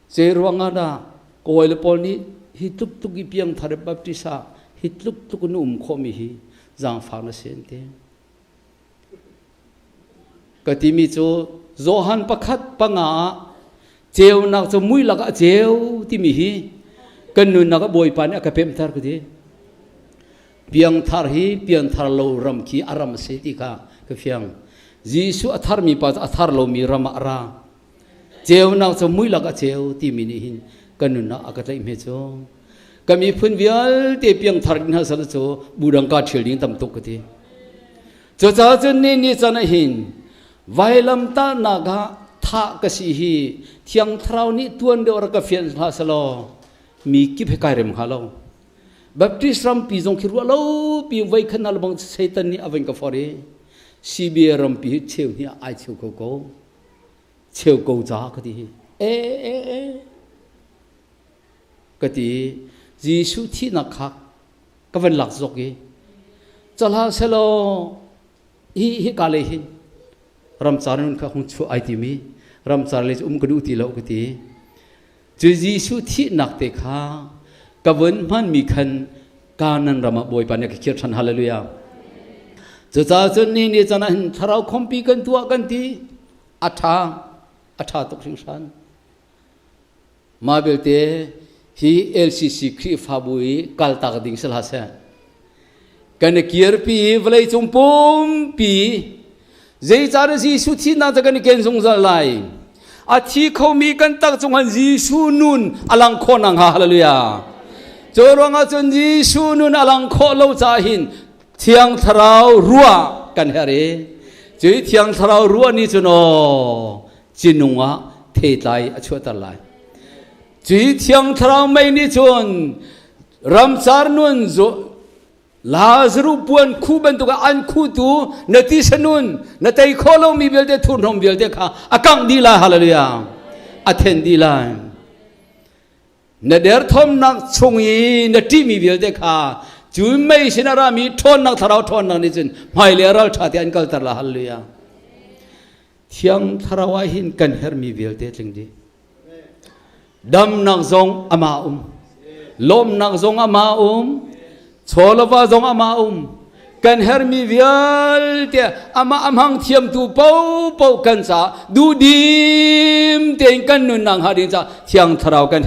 Zei ruangah dah kawi le pawl nih hi tluk tuk i piangthar Baptist ah hi tluk tuk in um khawhmi hi zaangfak na si an ti. Ka timi cu Johan pakhat panga ah ceunak cu mui lakah a ceu timi hi kan nunnak ah Bawipa nih a ka pemhter ka ti. Piangthar hi pianthar lo ram khi a ram a si ti kha ka fiang. Jesuh a tharmi pa cu a thar lomi ram ah a ra. Ceunak cu muilak a ceu timi nih hin kan nunnak a ka tlaih hme cu. Ka miphun vialte piangthar ding hna sal cu budang ka ṭhial ding tam tuk ka ti. Cucaah cun ni ni can ah hin vailamtahnak ah thah ka si hi Thiang Thlarau nih tuan deuh rak ka fian hlah selaw mi kip he kai rem hnga lo. Baptist rampi zong khi ruah lo pi voi khat na lebang Satan nih a van ka for i CBA rampi hi cheu hnih ah ai cheu ko ko. Cheu ko ca ka ti hi. E e e ka ti Jesuh thihnak kha ka van lak zok i cahlah selaw hi hi ka lei hin ramcar nun kha hung chuah ai timi ramcar lei cu um ka duh ti lo ka ti cu Jesuh thihnak te kha ka vun hmanmi khan Kanan ram ah Bawipa nih a ka khir ṭhan hallelujah cucaah cun ni ni can ah hin thlarau khompi kan tuah kan ti a ṭha a ṭha tuk hringhran Mah belte hi LCC Khrihfabu i kaltak ding si hlah seh. Kan i kirpi i vawleicung pumpi zeicahdah Jesuh thihnak cu kan i ken zungzal lai. A thi khomi kan tak cungah Jesuh nun a lang khawh nakhnga hallelujah. Cu ruangah cun Jesuh nun a lang khawh lo caah hin Thiang Thlarau ruah kan herh i cuI Thiang Thlarau ruah nih cun aw cinung ah theitlai a chuahter lai. CuI Thiang Thlarau mei nih cun ramcar nun Lazaruh puan khu bantuk ah an khutu na tisa nun na tei khawh lomi vialte thurhnawm vialte kha a kangh dih lai hallelujah a then dih lai na derthawmnak chung i na ṭihmi vialte kha cu mei sin a rami ṭhawnnak thlarau ṭhawnnak nih cun hmailei ral ṭha te an kalter la hallelujah thiang thlarau ah hin kan herhmi vialte tling dih damnak zong amah um lawmnak zong amah um chawlava zong amah um kan herhmi vialte amah a hmang thiamtu paohpaoh kan caah duhdim tein kan nunnak hnga ding caah thiang thlarau kan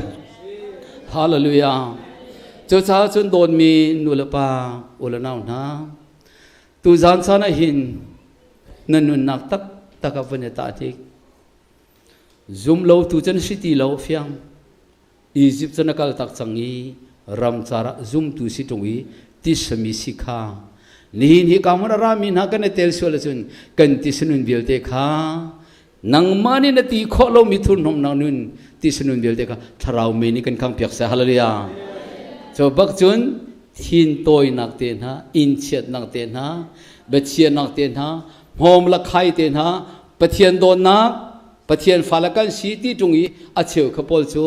hallelujah cucaah cun dawtmi nu le pa u le nau hna tuzaan caan ah hin na nunnak taktak ah vun i tah tik zum lo tu cun si ti lo fiang Egypt cu na kal tak cang i ramcar ah zumtu si ṭung i tisami si kha nihin hi ka hmun a rami hna kan i tel sual ahcun kan tisanun vialte kha nangmah nih na ti khawh lomi thurhnawmnak nun tisanun vialte kha thlarau mi nih kan khangpiak seh hallelujah cu bak cun thin tawinak te hna innchiatnak te hna biachiahnak te hna hmawm la khai te hna Pathian dawtnak Pathian fale kan si ti ṭung i a cheu kha pawl cu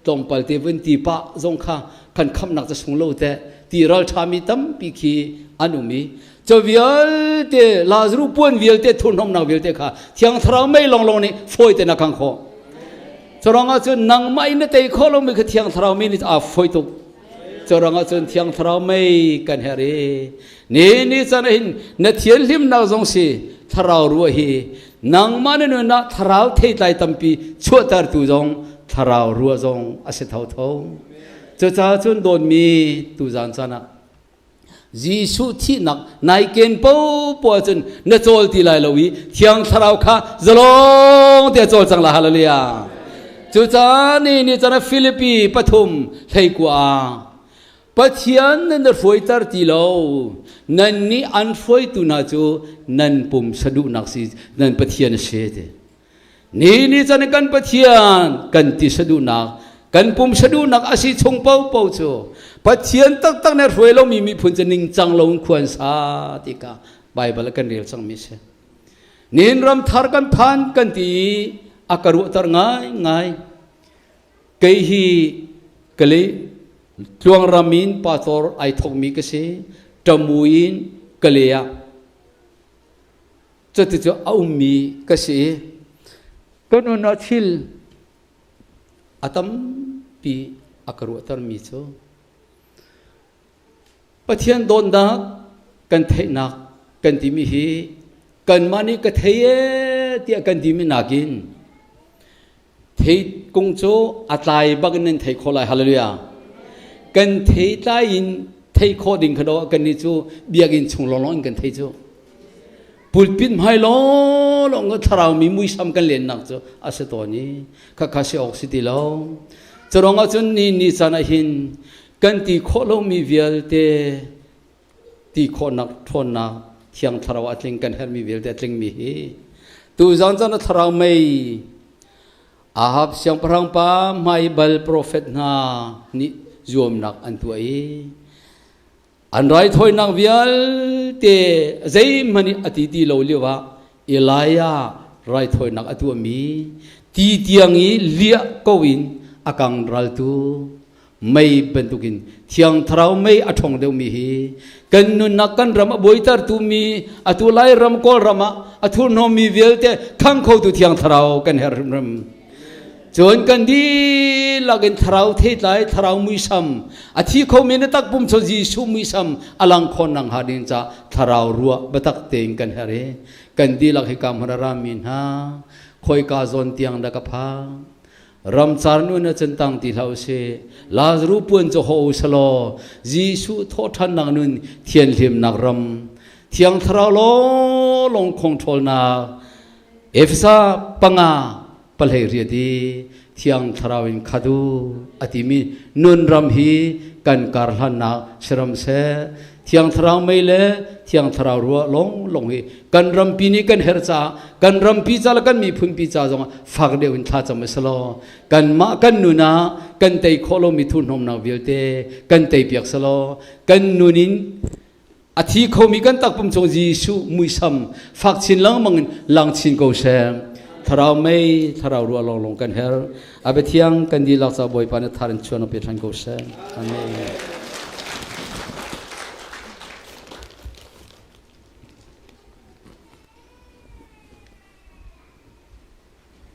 tlawmpal te vun ti pah zong kha kan khamhnak ca sung lo teh ti ralṭhami tampi khi an um i cu vialte Lazaruh puan vialte thurhnawmnak vialte kha Thiang Thlarau mei lawnglawng nih fawi tein a khang khawh. Curuangah cun nangmah in na tei khawh lomi kha Thiang Thlarau mei nih aa fawi tuk. Curuangah cun Thiang Thlarau mei kan herh i ni ni can ah hin na thianhlimnak zong si Thlarau ruah hi nangmah na nun ah thlarau theitlai tampi chuahtertu zong thlarau ruah zong a si thotho. Cucaah cun dawtmi tuzaan caan ah Jesuh thihnak nai ken popoh ahcun na cawl ti lai lo i Thiang Thlarau kha zalong te cawl cang la hallelujah. Cucaah ni ni caan ah Filipi 3 hlei 9 ah Pathian nan hruaiter ti lo. Nan nih an hruaitu hna cu nan pum saduhnak si nan Pathian a si ti. Ni ni can kan Pathian kan ti saduhnak kan pum saduhnak a si chung paohpaoh cu Pathian taktak nih hruai lomi miphun cu ningcang lo in khua an sa ti kha Baibal kan rel cangmi si. Nihin ram thar kan phan kan ti i a ka ruahter ngaingai. Kei hi Kale tluangram in pastor ai thokmi ka si. Tamu in Kale ah cuti cu a ummi ka si i ka nun ah thil a tampi a ka ruahtermi cu Pathian dawtnak kan theihnak kan timi hi kanmah nih ka thei ee tiah kan timi nakin Thei kung cu a tlai bak in nan thei khawh lai. Hallelujah. Kan thei tlai in Thei khawh ding kha do kan ni cu biakinn chung lawng in kan thei cu. Pulpit hmai lawng ka thlarau mi muisam kan lennak cu a si tawn i khakha si awk si ti lo. Curong ahcun ni ni caan ah hin kan ti khawh lomi vialte ti khawhnak ṭhawnnak thiang thlarau a tling kan herhmi vialte a tlingmi hi tuzan caan a thlarau mei Ahab siangpahrang pa hmai bal profet hna nih zuamnak an tuah i an raithawinak vialte zeihmanh nih a ti ti lo lio ah Elijah raithawinak a tuahmi ti tiang i liah ko in a kang raltu mei bantukin thiang thlarau mei a ṭhawng deuhmi hi kan nunnak kan ram a buaitertu mi atu lai ram Kawlram ah a thurhnawmmi vialte khang khotu thiang thlarau kan herh hrimhrim. Cun kan dihlak in thlarau theitlai thlarau muisam a thi khomi na takpum chaw Jesuh muisam a lang khawh nak hnga ding ca thlarau ruah biatak tein kan herh i kan dihlak hika hmun a rami hna khoika zawn tiang dah ka phak? Ramcar nun ah cun tang ti hlah usih. Lazaruh puan cu ho usalaw Jesuh thawhṭhannak nun thianhlimnak ram Thiang Thlarau lawng khong ṭhawlnak Efesa 5:18 i Thiang Thlarau in khat u a timi nun ram hi kan kar hlannak si ram seh. Thiang Thlarau mei le Thiang Thlarau ruah lawnglawng hi kan rampi nih kan herh caah kan rampi ca le kan miphunpi ca zongah fak deuh in thlacam a si law kanmah kan nun ah kan tei khawh lomi thurhnawmnak vialte kan tei piak si law kan nun in a thi khomi kan takpum chung Jesuh muisam fak chin lengmang in lang chin ko seh. Thlarau mei thlarau ruah lawnglawng kan herh. A biathiang kan dihlak ca Bawipa nih thar in chuan pe ṭhan ko seh. Amen.